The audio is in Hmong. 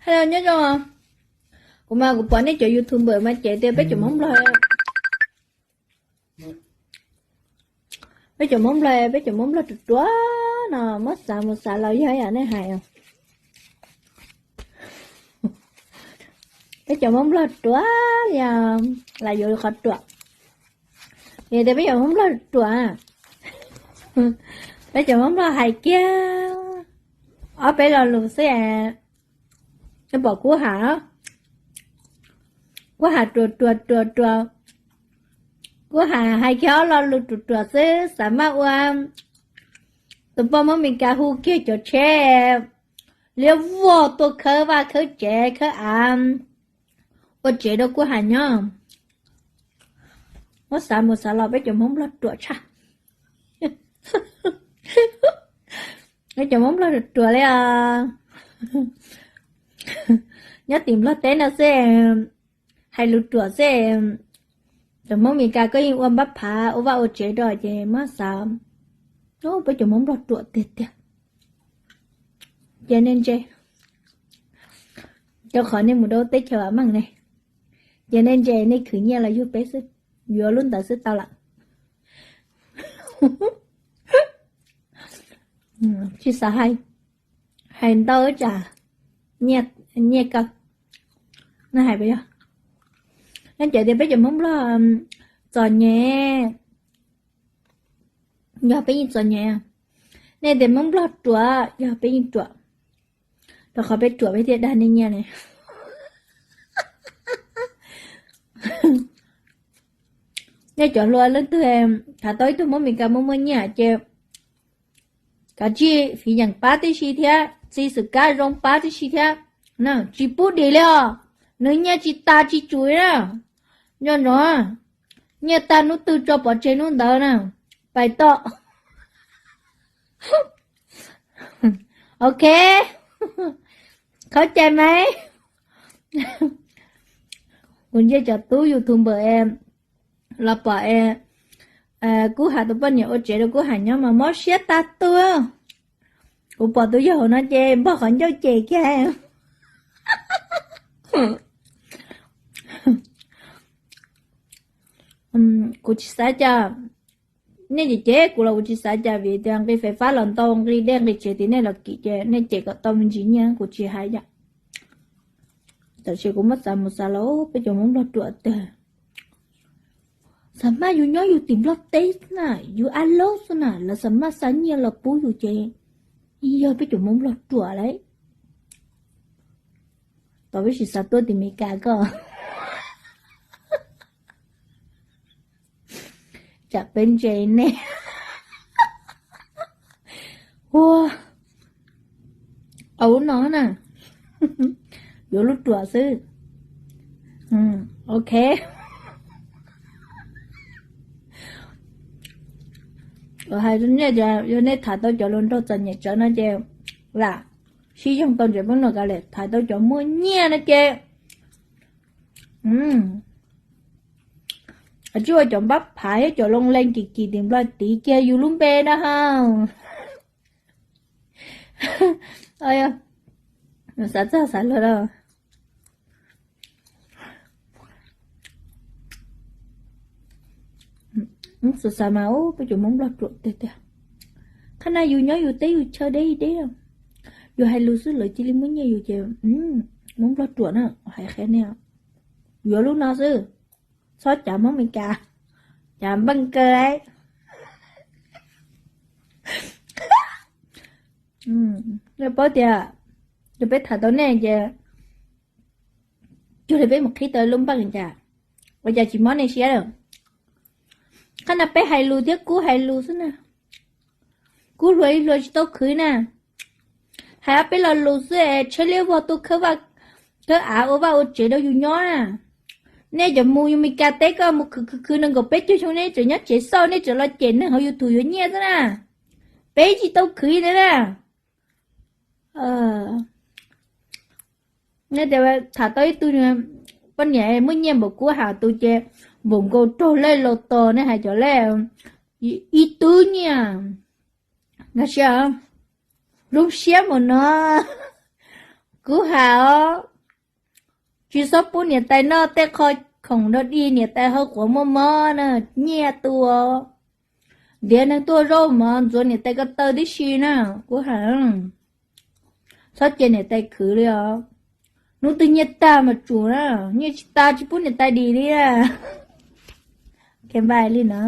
Nyob zoo, kuv mas kuv pom nej cov YouTuber mas ces tias peb cov Hmoob Nplog, peb cov Hmoob Nplog, peb cov Hmoob Nplog ruam ruam no muab xav mus xav los yog yam nej hais. Peb cov Hmoob Nplog ruam li, lam yuav qhov ruam. Vim tias peb cov Hmoob Nplog ruam, peb cov Hmoob Nplog hais kiag ob peb lo lus xwb, nej pom Kub Ham, Kub Ham ruam ruam ruam ruam, Kub Ham hais kiag ob lo lus ruam ruam xwb xav maj ua tus poj Hmoob Meskas hu kiag cov tsheb liab vog tuaj khawb vaj khawb tsev khawb av ua tsev rau Kub Ham nyob. Muab xav mus xav los peb cov Hmoob Nplog ruam tshaj. Peb cov Hmoob Nplog ruam ruam li os. Nyob tim Nplog teb no xwb, hais lus ruam xwb, cov Hmoob Meskas koj yeej ua npab phav ua vaj ua tsev rau ces muab xav, peb cov Hmoob Nplog ruam tiag tiag. Ces nej ntse, rau qhov nej mus rau teb chaws vam meej ne, ces nej ntse nej khwv nyiaj los yug peb xwb, yuav lub ntawd xwb tau lawm. Tsis xav hais, hais ntau tsam nyiaj kaw. Nej hais puas yog? Nej cem tias peb cov Hmoob Nplog txom nyem, yog peb yeej txom nyem, nej tias Hmoob Nplog ruam, yog peb yeej ruam, rau qhov peb ruam peb thiaj dag nej nyiaj ne. Nej cov hluas leej twg tham tau ib tug Hmoob Meskas muaj muaj nyiaj ces kav tsij fiv yeem pab tib si thiab txi xwm kab zoo pab tib si thiab. Tsis pub dim li os, nws nyiaj tsis tas tsis tsum li na. Nco ntsoov, nyiaj tag hnub twg tso pov tseg hnub ntawd na, pais toj. Ok, khov cai mas. Kuv ntsia cov tub YouTube npawm los pom Kub Ham tus poj niam ua tsev rau Kub Ham nyob mas mob siab tag tuaj. Kuv pom tus yawg hauv no ces npog qhov ncauj cem kiag. Kuv tsis xav cas, nej cem cem kuv los kuv tsis xav cas vim tias nqi fais fab los ntau, nqi dej nqi tsev tim nej los kim ces nej cem kom tau me ntsis nyiaj kuv tsis hais yom. Tam sis kuv muab xav mus xav los peb cov Hmoob Nplog ruam tiag. Xav maj yus nyob yus tim Nplog teb na, yus ab laub xwb na, lawv xav maj xa nyiaj los pub yus ces yog peb cov Hmoob Nplog ruam lauj. Tos peb sim xav tuaj tim Meskas koj. Tsam peb ntse nej. Ua, au no na, yuav lub ruam xwb. Ok. Hais rau nej tias yog nej tham tau cov hluas nraug txom nyem tsawv no ces lam sib yoog tau ntsev peb no kav liam tham tau cov muaj nyiaj no ces tsuas ua cov npab phav thiab cov loo leej kim kim tim Nplog tiv kiag yus lub npe na ha. Xav txog xav luag lawm. Xav xav mas peb cov Hmoob Nplog ruam tiag tiag. Qhov no yus nyob yus teb yus chaw deb deb, yus hais lus xwb lawv cia li muab nyiaj yus ces Hmoob Nplog ruam na, hais qhia nej. Yuav lub no xwb, txhob cav Hmoob Meskas, cav npeej kaw. Nej paub tias yog peb tham tau nej ces cuag li peb mus qhib tau lub npeej cas, ua cas tsis mob nej siab lawm. Qhov no peb hais lus thiab Kub hais lus xwb na. Kub hluas ib hluas tsis tau khwv na. Hais ob peb lo lus xwb es tsheb liab vog tuaj khawb vaj khawb av ua vaj ua tsev rau yus nyob na. Nej cov mus yus Meskas teb koj mus khwv khwv khwv nees nkaum peb caug xyoo nej tseem nyob tsev xauj nej tseem los cem neeg hauv YouTube yuav nyiaj xwb na. Peb tsis tau khwv li na. Nej tias tham tau ib tug poj niam muaj nyiaj npaum Kub Ham tus ces npaum nkaus raug lej laus tos nej hais cov lej ib tug nyiaj. Nkag siab, zoo siab mus no. Kuv has os, tsis txhob pub niam tais noj tej qho khoom dog dig, niam tais ho quav muaj mob na, nyiaj tu. Ntiav neeg tuaj zaub mov ntxuav niam tais ko taw tib si na. Kuv has, txhob cia niam tais khwv li os. Hnub twg nyiaj tag mas tsum na, nyiaj tsis tag tsis pub niam tais dim li. Npaj li no.